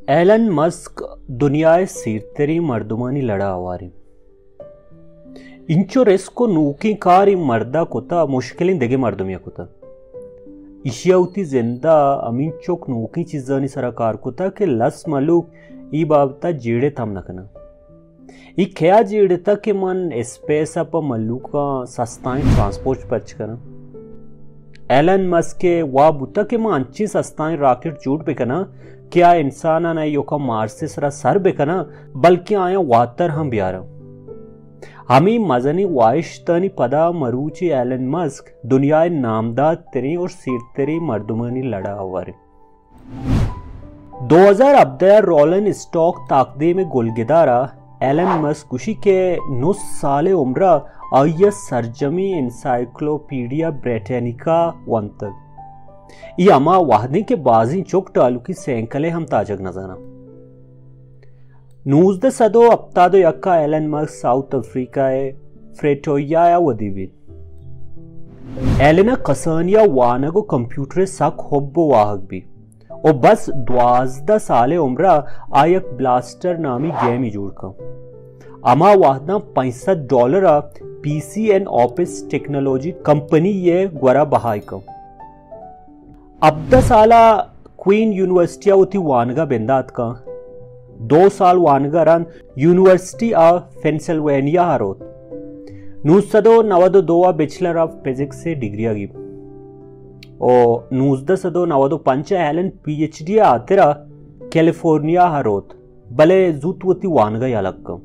ایلن مسک دنیا ءِ سیرتریں مردمانی لڑ ءَ ہوار اِنت۔ انچو رسک ءُ نوکیں کار اے مرد ءَ کتہ، مشکلیں دگہ مردمے ءَ کتہ۔ ایشی ءَ وتی زند ءَ ہمینچک نوکیں چیزانی سر ءَ کار کتہ کہ لس مھلوک اے بابت ءَ جیڑت ہم نہ کناں۔ اے کیا جیڑتہ کہ من اسپیس ءَ پہ مھلوکاں سستائیں ٹرانسپورٹ پچ کناں؟ ایلن مسک ءِ واب بوتہ کہ من انچیں سستائیں راکٹ جوڑ بکناں کہ آ انساناں نہ ایوکا مارس ءِ سرا سر بکناں، بلکیں آیاں واتر ہم بیاراں۔ ہمے مزنیں واہشتانی پدا مروچی ایلن مسک دنیا ءِ نامدار تریں اور سیرتریں مردمانی لڑ ءَ ہوار اِنت۔ دو ہزار ہبدہ ءَ رولنگ اسٹاک تاکدیم ءِ گلگدار ءَ ایلن مسک گوشی کہ نُہ سال ءِ عمر ءَ آئی ءَ سرجمیں انسائیکلوپیڈیا بریٹینیکا ونتگ۔ اے ہما وہد اِنت کہ بازیں چک ٹالوکی سینکل ءِ ہم تاجگ نہ زاناں۔ نوزدہ سد ءُ ہپتاد ءُ یک ءَ ایلن مسک ساؤتھ افریقہ ءِ پریٹوریا ءَ ودی بیت۔ ایلن ءَ کسانی ءَ وانگ ءُ کمپیوٹر ءِ سک حب ءُ واہگ بیت ءُ بس دوازدہ سال ءِ عمر ءَ آ یک بلاسٹر نامی گیمے جوڑ کن۔ ہما وہداں پنچ سد ڈالر ءَ پی سی این آفس ٹیکنالوجی کمپنی ءِ گورا بہائے کن۔ ہبدہ سال ءَ کوئین یونیورسٹی ءَ وتی وانگ ءَ بندات کن۔ دو سال وانگ ءَ رند یونیورسٹی آف پنسلوینیا ءَ روت۔ نوزدہ سد ءُ نود ءُ دو ءَ بیچلر آف فزکس ءِ ڈگری ءَ گیپت۔ ءُ نوزدہ سد ءُ نود ءُ پنچ ءَ ایلن پی ایچ ڈی ءِ ہاترا کیلیفورنیا ءَ روت، بلے زوت وتی وانگ ءَ یلہ کن۔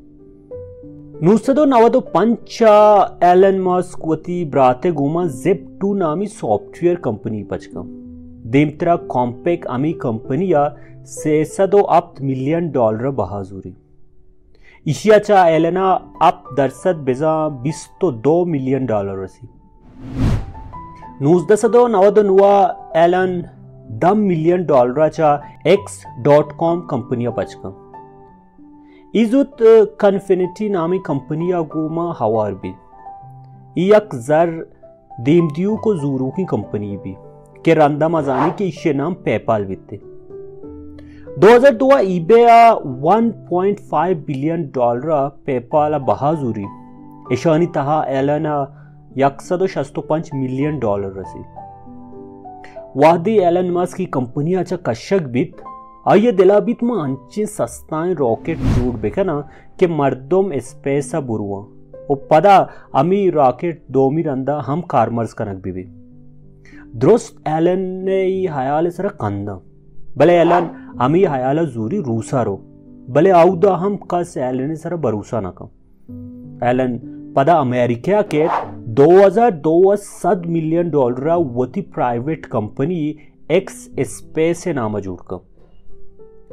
نوزدہ سد ءُ نود ءُ پنچ ءَ ایلن مسک وتی برات ءِ گوما زپ ٹو نامی سافٹ ویئر کمپنی پچ کن۔ دیمترا کامپیک ہمے کمپنی ءَ سئے سد ءُ ہپت ملین ڈالر ءِ بہا زوری۔ ایشی ءَ چہ ایلن ءَ ہپت درسد بزاں بیست ءُ دو ملین ڈالر رسی۔ نوزدہ سد ءُ نود ءُ نو ءَ ایلن دہ ملین ڈالر ءَ چہ ایکس ڈاٹ کام کمپنی ءَ پچ کن۔ اے زوت کنفینیٹی نامیں کمپنی ءَ گوما ہوار بیت۔ اے یک زر دیم دیوک ءُ زوروکیں کمپنی بیت کہ رندا ما زانیں کہ ایشی ءِ نام پے پال بیت۔ دو ہزار دو ءَ ای بے ءَ one point five billion dollar ءَ پے پال ءِ بہا زوری۔ ایشانی تہا ایلن ءَ یک سد ءُ شست ءُ پنچ ملین ڈالر رسی۔ وہدے ایلن مسک اے کمپنی ءَ چہ کشگ بیت، آئی ءِ دل ءَ بیت من انچیں سستائیں راکٹ جوڑ بکناں کہ مردم اسپیس ءَ برواں ءُ پدا ہمے راکٹ دومی رندا ہم کارمرز کنگ بہ بیت۔ درست ایلن ءِ اے ہیال ءِ سرا کنداں، بلے ایلن ہمے ہیال ءَ زوری روس ءَ رو، بلے اودا ہم کس ایلن ءِ سرا بھروسہ نہ کن۔ ایلن پدا امریکہ ءَ کیت، دو ہزار دو ءَ سد ملین ڈالر ءَ وتی پرائیویٹ کمپنی ایکس اسپیس ءِ نام ءَ جوڑ کن۔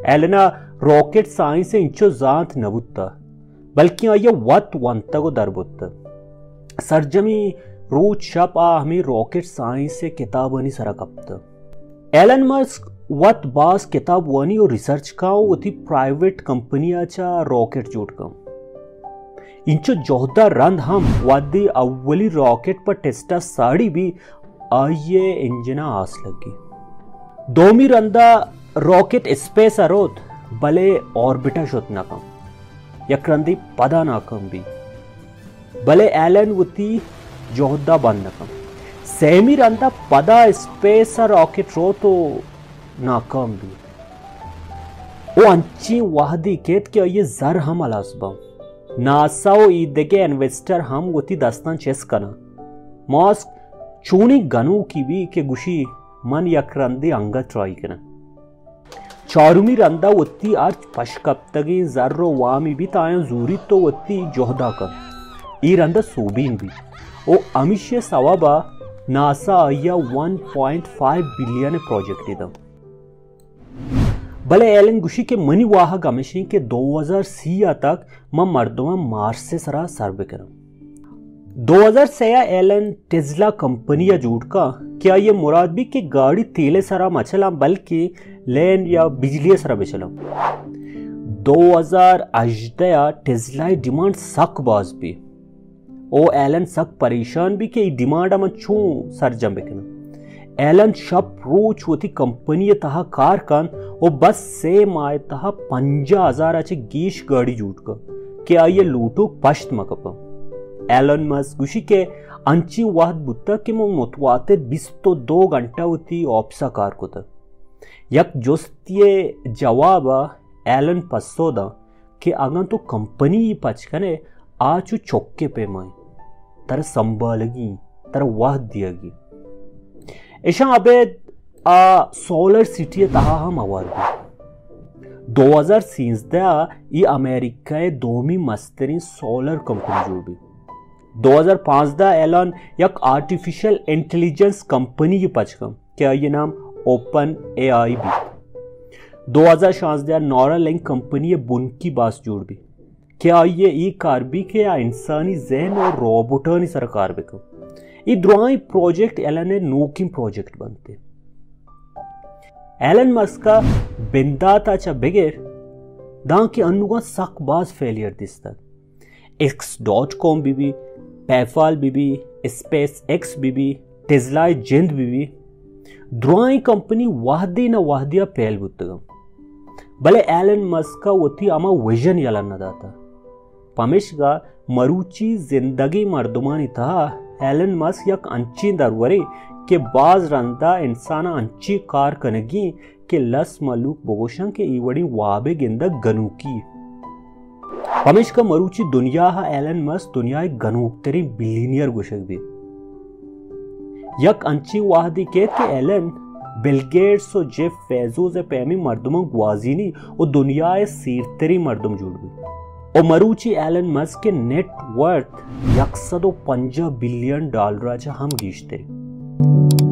ایلن ءَ راکٹ سائنس ءَ انچو زانت نہ بوتہ، بلکیں آئی ءَ وت ونتگ ءُ در برتگ۔ سرجمیں روچ شپ آ ہمے راکٹ سائنس ءِ کتابانی سرا کپتہ۔ ایلن مسک وت باز کتاب وانی ءُ ریسرچ کن ءُ وتی پرائیویٹ کمپنی ءَ چہ راکٹ جوڑ کن۔ انچو جہد ءَ رند ہم وہدے اولی راکٹ پہ ٹیسٹ ءَ ساڑی بی، آئی ءِ انجن ءَ آس لگی۔ دومی رند ءَ راکٹ اسپیس ءَ روت، بلے آربٹ ءَ شت نہ کن۔ یک رندے پدا ناکام بی، بلے ایلن وتی جہد ءَ بند نہ کن۔ سیمی رند ءَ پدا اسپیس ءَ راکٹ روت ءُ ناکام بی۔ او انچیں وہدے کیت کہ آئی ءِ زر ہم ہلاس باں۔ ناسا ءُ اے دگہ انویسٹر ہم وتی دستاں چست کناں۔ ماسک چونیں گنوکی بی کہ گوشی، من یک رندے انگت ٹرائی کناں۔ چارمی رندا وتی ہرچ پشکپتگیں زر ءُ وامی بیت آیاں زوریت ءُ وتی جہدا کنت۔ اے رندا سوبین بیت ءُ ہمیشی سوبا ناسا آئیا ون پوائنٹ فائیو بلین پروجیکٹے دنت۔ بلے ایلن گوشی کہ منی واہگ ہمیشیں کہ دو ہزار سی ءَ تک من مردماں مارس ءِ سرا سر بکناں۔ دو ہزار سئے ءَ ایلن ٹیسلا کمپنی ءَ جوڑ کا کہ آئی ءِ مراد بی کہ گاڑی تیل ءِ سرا مچلاں بلکیں لین یا بجلی ءِ سرا بچلاں۔ دو ہزار ہژدہ ءَ ٹیسلا ءِ ڈیمانڈ سک باز بی۔ او ایلن سک پریشان بی کہ اے ڈیمانڈ ءَ من چون سرجم بکناں۔ ایلن شپ روچ وتی کمپنی ءِ تہا کار کنت و بس سے ماہ ءِ تہا پنجاہ ہزار ءَ چہ گیش گاڑی جوڑ کنت کہ آئی ءِ لوٹوک پشت مہ کپنت۔ ایلن مسک گوشی کہ انچیں وہد بوتگ کہ من متواتر بیست و دو گھنٹہ وتی آپس ءَ کار کتگ۔ یک جستی ءِ جواب ءَ ایلن پسو دنت کہ اگاں تو کمپنی پچ کن ئے، آ چو چکے پیما انت، ترا سنبھالگی انت، ترا وہد دیگی۔ اشاں ابید آ سولر سٹی ءِ تہا ہم ہوار بیت۔ دو ہزار سیزدہ ءَ اے امریکہ ءِ دومی مستریں سولر کمپنی جوڑ بیت۔ دو ہزار پانزدہ ءَ ایلن یک آرٹیفیشل انٹیلیجنس کمپنی پچ کنت کہ آئی ءِ نام اوپن اے آئی بیت۔ دو ہزار شانزدہ ءَ نورالنک کمپنی ءِ بنکی باسک جوڑ بیت کہ آئی ءِ اے کار بیت کہ آ انسانی ذہن و روبوٹانی سرا کار بکنت۔ اے درائیں پروجیکٹ ایلن ءِ نوکیں پروجیکٹ بنت۔ ایلن مسک ءَ بندات ءَ چہ بگر دانکہ انوگاں سک باز فیلئر دیستگ۔ ایکس ڈاٹ کام بہ بی، پے پال بہ بی، اسپیس ایکس بہ بی، ٹیسلا ءِ جند بہ بی، درائیں کمپنی وہدے نہ وہدے ءَ فیل بوتگ انت۔ بلے ایلن مسک ءَ وتی ہما ویژن یلہ نہ داتگ۔ پمیشکا مروچی زندگیں مردمانی تہا ایلن مسک یک انچیں درورے کہ باز رندا انسان ءَ انچیں کار کنگی انت کہ لس مھلوک بگوشنت کہ اے وڑیں وابے گندگ گنوکی۔ پمیشکا مروچی دنیا ءَ ایلن مسک دنیا ءِ گنوکتریں بلینئر گوشگ بیت۔ یک انچیں وہدے کیت کہ ایلن بل گیٹس و جیف بیزوس ءِ پیمیں مردماں گوازینی و دنیا ءِ سیرتریں مردم جوڑ بیت۔ و مروچی ایلن مسک ءِ نیٹ ورتھ یک سد و پنجاہ بلین ڈالر ءَ چہ ہم گیشتر انت۔